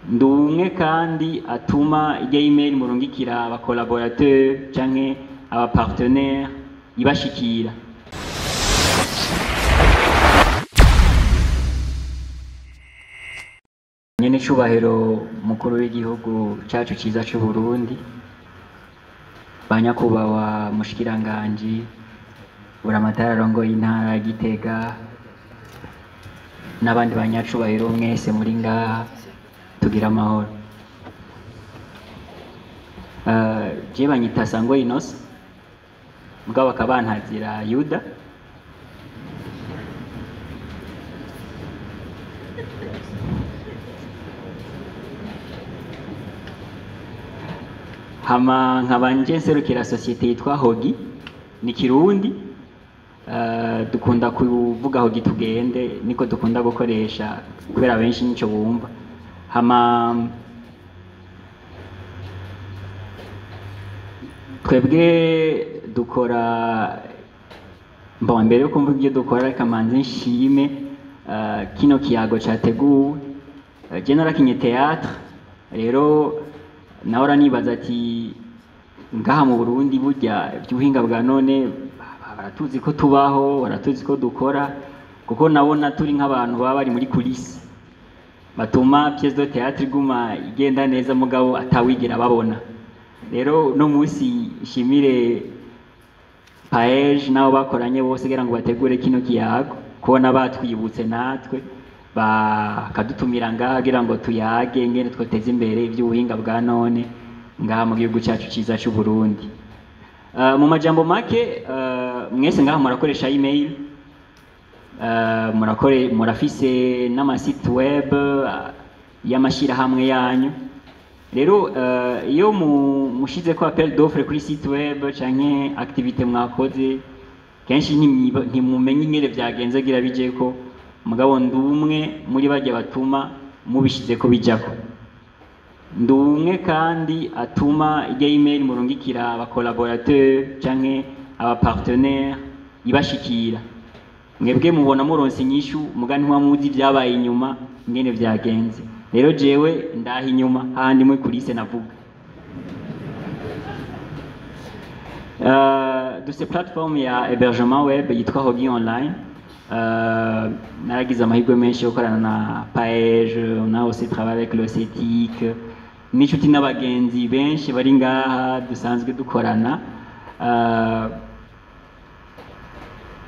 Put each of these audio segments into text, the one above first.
Ndi umwe kandi atuma ijya email murungikira aba collaborateur canke aba partenaire ibashikira. Nyene cubahiro mukuru w'igihugu cacu ciza c'u Burundi, banyakubahwa mushikiranganji Buramatari arongoye intara ya Gitega n'abandi banyacubahiro mwese muri ngaha, tugira amahoro. Je banyita Sangwe Innocent, mugabo bakaba bantazira Yuda. Hama nkaba nje nserukira société yitwa Hogi, ni Kirundi. Dukunda kuvuga Hogi tugende, niko dukunda gukoresha kubera benshi nico bumva. Hama twebwe dukora, bon, mbere yo kumva ibyo dukora reka manze nshime kino kiyago categuwe. Je narakinye théâtre, rero nahora nibaza ati ngaha mu Burundi burya iby'ubuhinga bwa none baratuzi ko tubaho, baratuzi ko dukora, kuko nabona turi nk'abantu baba bari muri coulisses batuma pièce de théâtre iguma igenda neza mugabo atawigira babona. Rero no munsi nshimire PAEEJ nabo bakoranye bose kugira ngo bategure kino kiyago, kubona batwibutse natwe bakadutumira ngaha kugira ngo tuyage ngene twoteze imbere iby'ubuhinga bwa none ngaha mu gihugu cyacu ciza c'u Burundi. Mu majambo make, mwese ngaha murakoresha email, murafise n'amasite web y'amashirahamwe yanyu. Rero iyo mushize ko appel d'offre kuri site web canke activité mwakoze, kenshi ntimumenye ingene vyagenze kugira bijeko, mugabo ndumwe muri barya batuma mubishize ko bijako. Ndumwe kandi atuma ijya email murungikira aba collaborateur canke aba partenaire ibashikira. Mwebwe mubona muronse inyishu, muga ntiwamuzi ibyabaye inyuma ingene vyagenze. Rero jewe ndaha inyuma handi muri coulisses navuga. Dufise platform ya hébergement web yitwa Hogi Online. Naragize amahirwe menshi yo gukorana na PAEEJ, on a aussi travaillé avec le CETIC, n'inshuti n'abagenzi benshi bari ngaha dusanzwe dukorana.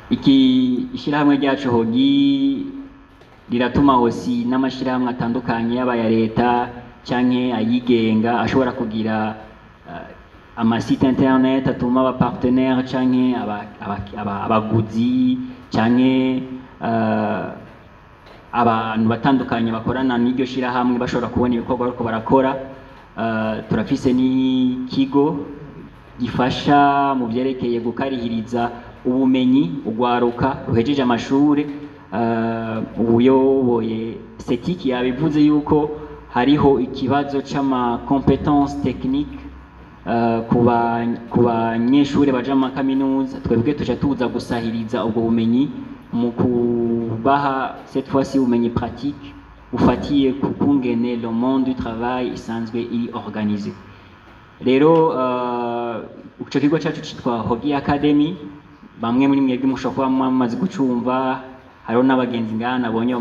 Iki ishirahamwe ryacu Hogi riratuma aussi n'amashirahamwe atandukanye yaba aya leta canke ayigenga ashobora kugira amasite internet atuma aba partenaire canke abaguzi canke abantu batandukanye bakorana n'iryo shirahamwe bashobora kubona ibikorwa bariko barakora. Turafise n'ikigo gifasha mu vyerekeye gukarihiriza ubumenyi urwaruka ruhejeje amashure. Ubuyoboye CETIC yabivuze yuko hariho ikibazo c'ama compétences techniques ku banyeshure baja mu makaminuza. Twebwe tuca tuza gusahiriza ubwo bumenyi mu kubaha cette fois-ci ubumenyi pratique bufatiye ku kungene le monde du travail isanzwe iri organisé. Rero ico kigo cacu citwa Hogi Academy, bamwe muri mwebwe mushobora kuba mwamaze gucumva, hariho n'abagenzi ngaha nabonye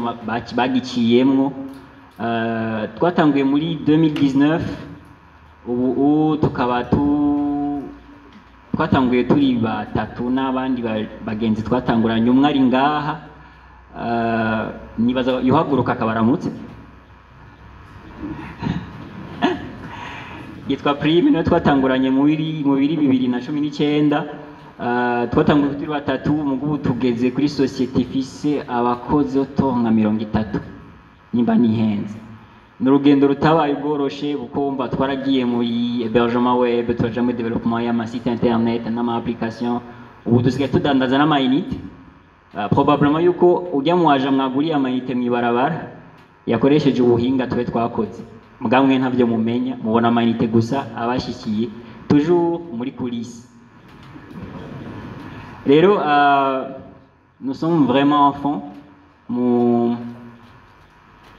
bagiciyemwo. Twatanguye muri 2019, ubu tukaba twatanguye turi batatu n'abandi bagenzi twatanguranye, umwe ari ngaha, nibaza yohaguruka akabaramutse, yitwa Prime, niwe twatanguranye muri 2019. Twatanguye turi batatu, mugubu tugeze kuri société ifise abakozi nka 30 nimba nihenze. Ni urugendo rutabaye ubworoshe kuko wumva twaragiye muri hébergement web, turaja muri développement y'amasite internet n'ama application, ubu dusigaye tudandaza n'ama unité. Probablement yuko ujya mu waje mwaguriye ama unité mw'ibarabara yakoresheje ubuhinga twe twakoze, mugabo mwe ntavyo mumenya, mubona ama unité gusa abashikiye toujours muri coulisses. Rero nous sommes vraiment en fond mu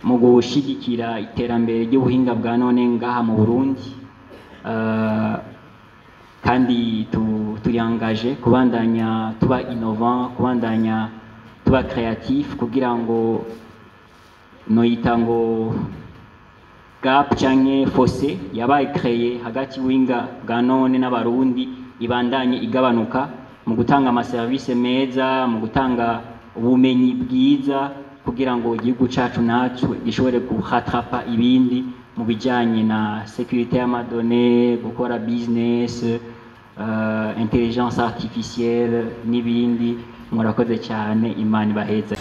mu gushigikira iterambere ry'ubuhinga bwa none ngaha mu Burundi. Kandi turiyangaje kubandanya tuba innovant, kubandanya tuba créatif, kugira ngo noyita ngo gap canke fossé yabaye créé hagati y'ubuhinga bwa none n'Abarundi ibandanye igabanuka, mu gutanga amaserivisi meza, mu gutanga ubumenyi bwiza, kugira ngo igihugu cacu natwe gishobore guhatrapa ibindi mu bijanye na sécurité y'ama données, gukora business, intelligence artificielle n'ibindi. Murakoze cyane, Imana ibaheza.